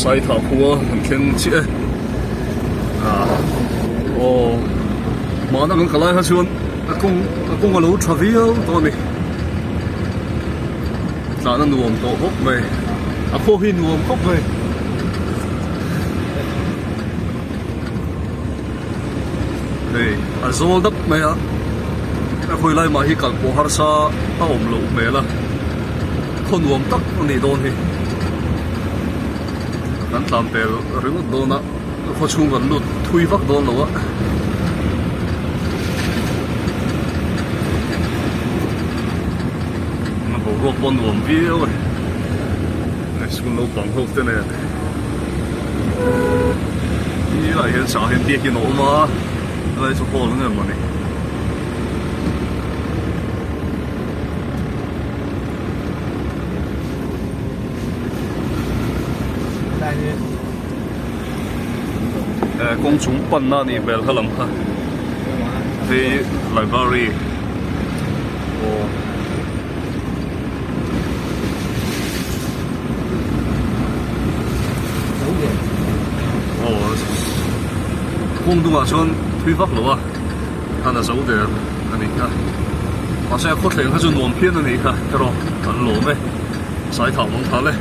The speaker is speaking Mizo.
Saithah khua kan thleng chiah e ah aw mahna kan kalai kha chuan a kawng a kawng a lo tha viau tawh a ni tlahna nuam tawh khawp mai a khaw hi nuam khawp mai. Hei a zawl dap mai a a khawi lai mah hi kal pawh harsa a awm loh hmel a khaw nuam tak a nih dawn hi kan tlan pel ringawt dawn a khaw chhung kan lut thui vak dawn lo a. Boruak pawh nuam viau a ni school naupang ho te nen. Helai hian sangha hian biakin a awm a helai chu hall nge mawni. Kawng chung panna a nih hmel kha lam kha hei library aw. Kawng dungah chuan thui vak lo a khan a zo der a nih kha mahse a khawthleng kha chu nuam phian a nih kha erawh an lawm e saithah mang thal e.